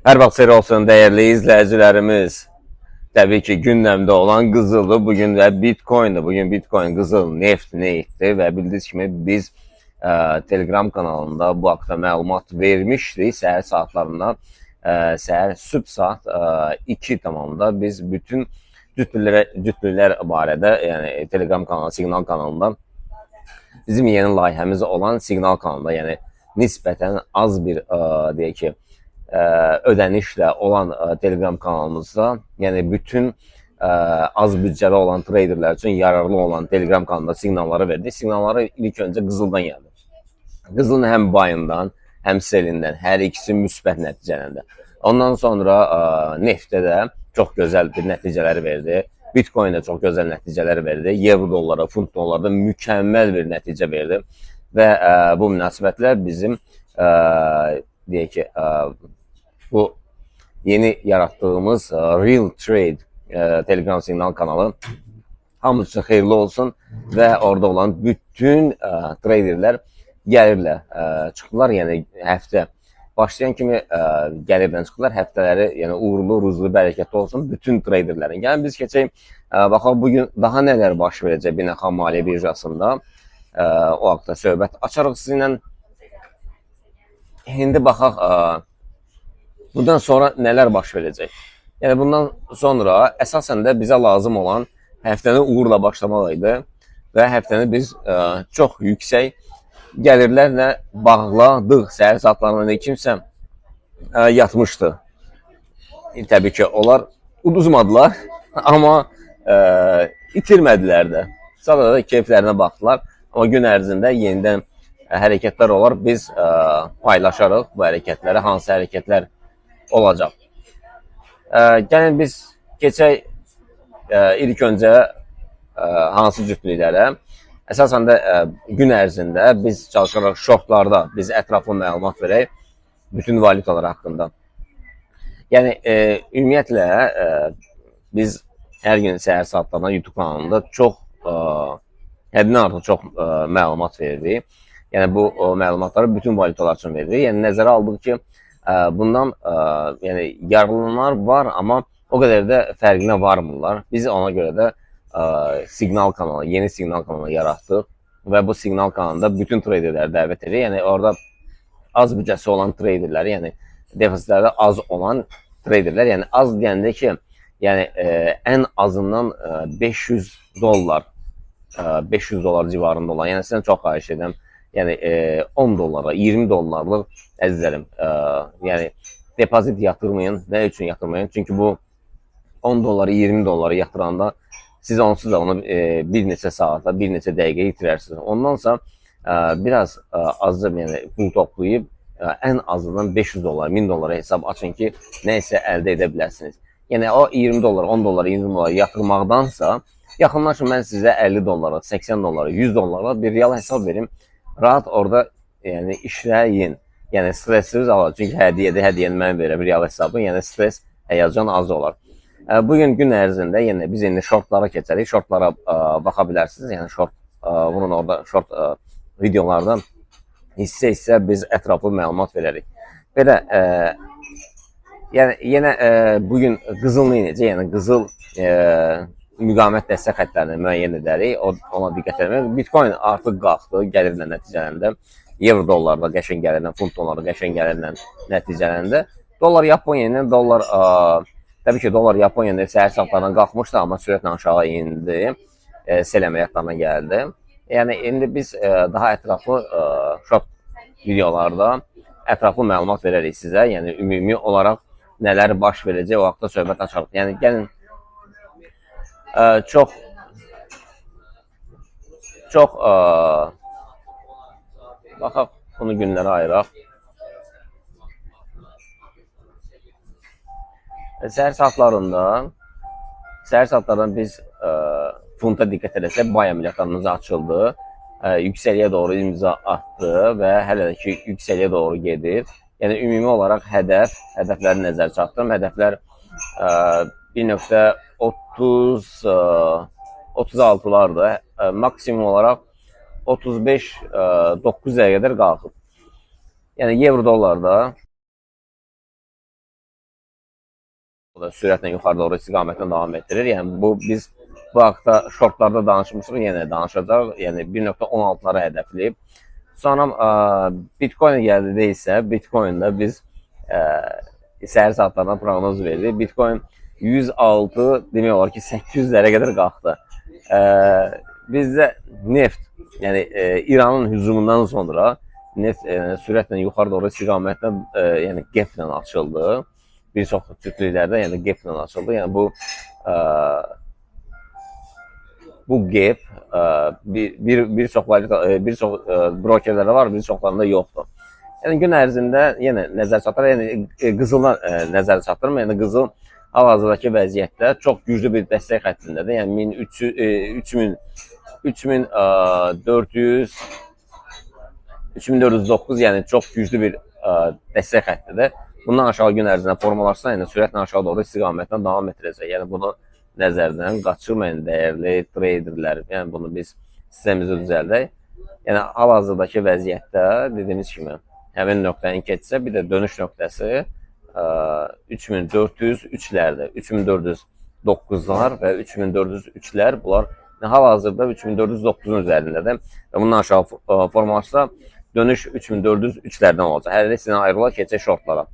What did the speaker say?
Hər vaxt xeyir olsun dəyərli izləyicilərimiz. Təbii ki, gündəmdə olan qızıldır bu gün və Bitcoin'dir. Bugün Bitcoin, qızıl, neft nə etdi və bildiyiniz kimi biz Telegram kanalında bu haqda məlumat vermişdik səhər saatlarında. Səhər sübh saat 2 tamamında biz bütün cütlülər barədə, yəni Telegram kanalı, Siqnal kanalında bizim yeni layihəmiz olan Siqnal kanalında, yəni nisbətən az bir deyək ki, ödənişlə olan Telegram kanalımızda, yəni bütün az büdcəli olan traderlər üçün yararlı olan Telegram kanalında siqnalları verdik. Siqnalları ilk öncə qızıldan gəldi. Qızılın həm buyından, həm sellindən hər ikisi müsbət nəticələndi. Ondan sonra neftdə də çox gözəl bir nəticələr verdi. Bitcoin də çox gözəl nəticələr verdi. Euro dollara, funt dollarda mükəmməl bir nəticə verdi. Və bu münasibətlə bizim deyək ki, bu yeni yaratdığımız Real Trade Telegram siqnal kanalı hamı üçün xeyirli olsun və orada olan bütün traderlər gəlirlər, çıxdılar, yəni həftə başlayan kimi gəlirdən çıxdılar. Həftələri yəni uğurlu, ruzlu, bərəkətli olsun bütün traderlərin. Yəni biz keçək, baxaq bu gün daha nələr baş verəcək beynəlxalq maliyyə birjasında. O haqda söhbət açarıq sizinlə. İndi baxaq bundan sonra nələr baş verəcək. Yəni bundan sonra əsasən də bizə lazım olan həftəni uğurla başlamaq idi və həftəni biz çox yüksək gəlirlərlə bağladıq. Səhər saatlarında kimsə yatmışdı. Təbii ki, onlar uduzmadılar, amma itirmədilər də. Sadəcə keyflərinə baxdılar. Amma gün ərzində yenidən hərəkətlər olar. Biz paylaşarıq bu hərəkətləri, hansı hərəkətlər olacaq. Gəlin biz keçək ilk öncə hansı cütlüklərə. Əsasən də gün ərzində biz çalışarıq shortlarda biz ətraflı məlumat verək bütün valyutalar haqqında. Yəni ümumiyyətlə biz hər gün səhər saatlarında YouTube kanalında çox həddindən artıq çox məlumat veririk. Yəni bu o məlumatları bütün valyutalar üçün veririk. Yəni nəzərə aldıq ki, bundan yəni yararlananlar var, amma o qədər də fərqinə varmırlar. Biz ona görə də siqnal kanalı, yeni siqnal kanalı yaratdıq və bu siqnal kanalında bütün traderləri dəvət edirik. Yəni orada az büdcəsi olan traderləri, yəni depozitləri az olan traderlər, yəni az deyəndə ki, yəni ən azından 500 dollar, 500 dollar civarında olan, yəni sizdən çox xahiş edirəm, yəni 10 dollara, 20 dollarlıq əzizlərim, yəni depozit yatırmayın. Nə üçün yatırmayın? Çünki bu 10 dolları, 20 dolları yatıranda siz onsuz da onu bir neçə saata, bir neçə dəqiqə itirərsiniz. Ondansa biraz azca yəni pul toplayıb ən azından 500 dollar, 1000 dollara hesab açın ki, nə isə əldə edə bilərsiniz. Yəni o 20 dollar, 10 dollar, 20 dollar yatırmaqdansa yaxınlaşın mən sizə 50 dollara, 80 dollara, 100 dollara bir real hesab verim. Rahat orada yəni işləyin. Yəni stressiz alır. Çünki hədiyyədir, hədiyyəni mən verirəm real hesabı. Yəni stres, həyəcan az olar. Bugün gün ərzində yenə biz indi shortlara keçərik. Shortlara baxa bilərsiniz. Yəni short bunun orada short videolarda hissə-hissə biz ətraflı məlumat verərik. Belə yəni yenə bugün qızıl nə edəcək? Yəni qızıl müqavimət dəstək xəttlərini müəyyən edərik. Ona diqqət etmək. Bitcoin artıq qalxdı, gəlirlə nəticələndi. Euro dollarda qəşəng gəlirlə, funt dolları qəşəng gəlirlə nəticələndi. Dollar Yaponiya ilə dollar təbii ki, dollar Yaponiya ilə səhər saatlarından qalxmışdı, amma sürətlə aşağı indi. Sell əməliyyatlarına gəldi. Yəni indi biz daha ətraflı short videolarda ətraflı məlumat verərik sizə. Yəni ümumi olaraq nələr baş verəcək o haqda söhbət açarıq. Yəni gəlin çox çox baxaq bunu günlərə ayıraq. Səhər saatlarında biz funta diqqət eləsək, buy əməliyyatlarımız açıldı. Yüksəliyə doğru imza atdı və hələ də ki yüksəliyə doğru gedir. Yəni ümumi olaraq hədəfləri nəzərə çatdırım. Hədəflər 1.30 36'lardı. Maksimum olaraq 35 9'a qədər qalxıb. Yəni euro dollarda Bu da sürətlə yuxarı doğru istiqamətlə davam etdirir. Yəni bu biz bu haqda shortlarda danışmışıq, yenə danışacaq. Yəni 1.16-ları hədəfləyib. Sonra Bitcoin gəldikdə isə Bitcoin-də biz səhər saatlarına proqnoz verdik. Bitcoin 106, demək olar ki, 800-lərə qədər qalxdı. Bizdə neft, yəni İranın hücumundan sonra neft sürətlə yuxarı doğru istiqamətlə, yəni gaplə açıldı. Bir çox cütlüklərdə yəni gaplə açıldı. Yəni bu gap bir çox valyuta, bir çox brokerlərdə var, bir çoxlarında yoxdur. Yəni gün ərzində yenə nəzər çatdırır, yəni qızıldan nəzər çatdırır. Yəni qızıl hal-hazırdakı vəziyyətdə çox güclü bir dəstək xəttindədir. Yəni 1300, 3000, 3400, 3409, yəni çox güclü bir dəstək xəttidir. Bundan aşağı gün ərzində formalaşsa, yəni sürətlə aşağı doğru istiqamətlə davam etdirəcək. Yəni bunu nəzərdən qaçırmayın, dəyərli traderlər. Yəni bunu biz sistemimizi düzəldək. Yəni hal-hazırdakı vəziyyətdə dediyimiz kimi həmin nöqtəni keçsə, bir də dönüş nöqtəsi 3403-lərdir. 3409-lar və 3403-lər, bunlar hal-hazırda 3409-un üzərindədir. Və bundan aşağı formalaşsa dönüş 3403-lərdən olacaq. Hələlik sizdən ayrılaq, keçək shortlara.